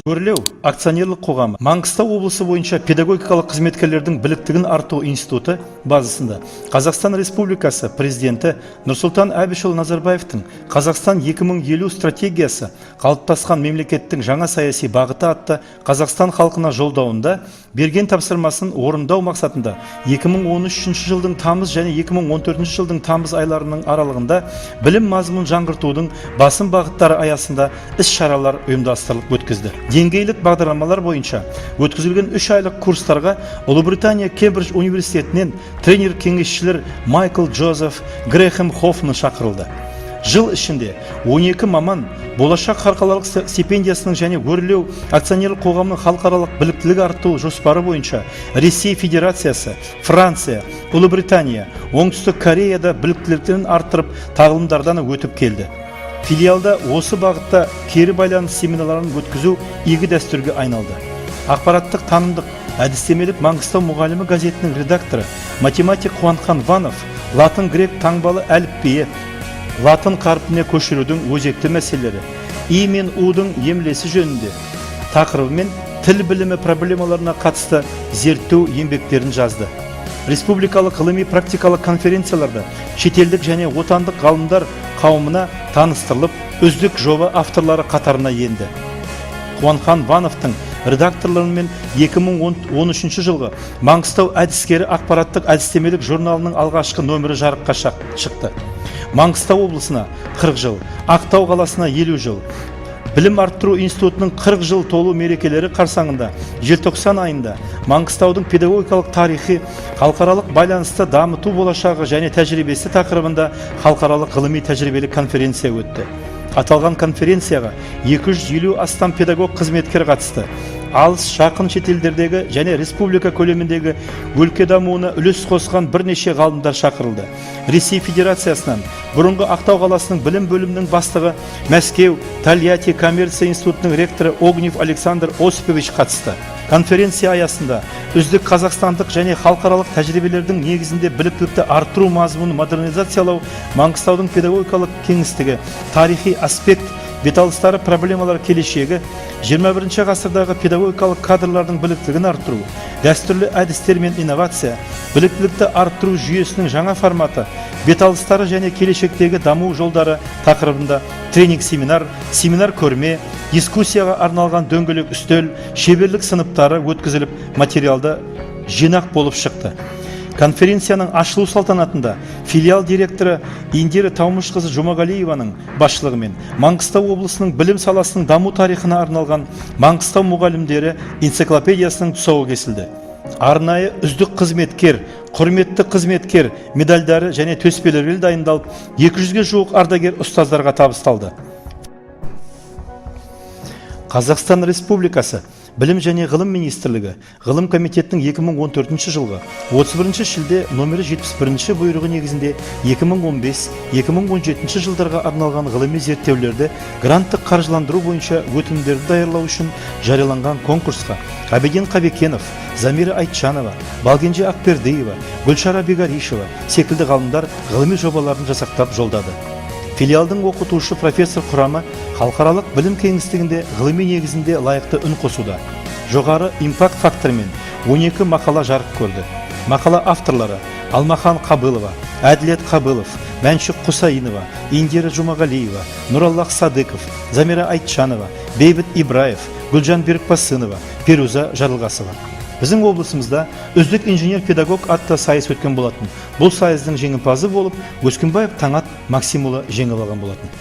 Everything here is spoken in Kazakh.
Өрлеу акционерлік қоғамы Маңғыстау облысы бойынша педагогикалық қызметкерлердің біліктілігін арттыру институты базасында Қазақстан Республикасы Президенті Нұрсұлтан Әбішұлы Назарбаевтың «Қазақстан 2050 стратегиясы: қалыптасқан мемлекеттің жаңа саяси бағыты» атты Қазақстан халқына жолдауында берген тапсырмасын орындау мақсатында 2013 жылдың тамыз және 2014 жылдың тамыз айларының аралығында білім мазмұнын жаңғыртудың басым бағыттары аясында іс-шаралар ұйымдастырылып өткізді. Деңгейлік бағдарламалар бойынша өткізілген 3 айлық курстарға Ұлыбритания Кембридж университетінен тренер кеңесшілер Майкл Джозеф, Грэхэм Хоффман шақырылды. Жыл ішінде 12 маман Болашақ халықаралық стипендиясының және Өрлеу акционерлік қоғамының халықаралық біліктілік арттыру жоспары бойынша Ресей Федерациясы, Франция, Ұлыбритания, Оңтүстік Кореяда біліктіліктерін арттырып, тағылымдардан өтіп келді. Филиалда осы бағытта кері байланыс семинарларын өткізу игі дәстүрге айналды. Ақпараттық танымдық әдістемелік «Маңғыстау мұғалімі» газетінің редакторы, математик Қуантхан Ванов латын грек таңбалы әліпбиі латын қарпіне көшірудің өзекті мәселелері, и мен у-дың емлесі жөнінде тақырыбымен тіл білімі проблемаларына қатысты зерттеу еңбектерін жазды. Республикалық ғылыми практикалық конференцияларда шетелдік және отандық ғалымдар қауымына таныстырылып, үздік жоба авторлары қатарына енді. Қуанхан Вановтың редакторлығымен 2013 жылғы «Маңғыстау әдіскері» ақпараттық әдістемелік журналының алғашқы нөмірі жарыққа шықты. Маңғыстау облысына 40 жыл, Ақтау қаласына 50 жыл, білім арттыру институтының 40 жыл толу мерекелері қарсаңында желтоқсан айында «Маңғыстаудың педагогикалық тарихи, халықаралық байланысты дамыту болашағы және тәжірибесі» тақырыбында халықаралық ғылыми тәжірибелік конференция өтті. Аталған конференцияға 250 астам педагог қызметкер қатысты. Алыс жақын шетелдердегі және республика көлеміндегі өлке дамуына үлес қосқан бірнеше ғалымдар шақырылды. Ресей Федерациясынан бұрынғы Ақтау қаласының білім бөлімінің бастығы, Мәскеу Тольятти коммерция институтының ректоры Огнев Александр Осипович қатысты. Конференция аясында үздік қазақстандық және халықаралық тәжірибелердің негізінде біліктілікті арттыру мазмұнын модернизациялау, Маңғыстаудың педагогикалық кеңістігі, тарихи аспект, беталыстары, проблемалар, келешегі, 21 ғасырдағы педагогикалық кадрлардың біліктілігін арттыру, дәстүрлі әдістер мен инновация, біліктілікті арттыру жүйесінің жаңа форматы, беталыстары және келешектегі даму жолдары тақырыбында тренинг семинар, семинар көрме, дискуссияға арналған дөңгелек үстел, шеберлік сыныптары өткізіліп, материалды жинақ болып шықты. Конференцияның ашылу салтанатында филиал директоры Индира Таумышқызы Жұмағалиеваның басшылығымен Маңғыстау облысының білім саласының даму тарихына арналған «Маңғыстау мұғалімдері» энциклопедиясының тұсауы кесілді. Арнайы үздік қызметкер, құрметті қызметкер медальдары және төспелері дайындалып, 200-ге жуық ардагер ұстаздарға табысталды. Қазақстан Республикасы Білім және ғылым министрлігі Ғылым комитетінің 2014 жылғы 31 шілде номері 71 бұйрығы негізінде 2015-2017 жылдарға арналған ғылыми зерттеулерді гранттық қаржыландыру бойынша өтінімдерді даярлау үшін жарияланған конкурсқа Қабиден Қабекенов, Замира Айтжанова, Балгенже Ақбердиева, Гүлшара Бегаришева секілді ғалымдар ғылыми жобаларын жасақтап жолдады. Филиалдың оқытушы профессор құрамы халықаралық білім кеңістігінде ғылыми негізінде лайықты үн қосуда. Жоғары импакт факторымен 12 мақала жарық көрді. Мақала авторлары: Алмахан Қабылова, Әділет Қабылов, Мәншүк Құсайынова, Индира Жұмағалиева, Нұраллах Садыков, Замира Айтжанова, Бейбіт Ибраев, Гүлжан Берікбасынова, Перуза Жарылғасова. Біздің облысымызда «Үздік инженер педагог» атты сайыс өткен болатын. Бұл сайыстың жеңімпазы болып Өскінбаев Таңат Максимұлы жеңіп алған болатын.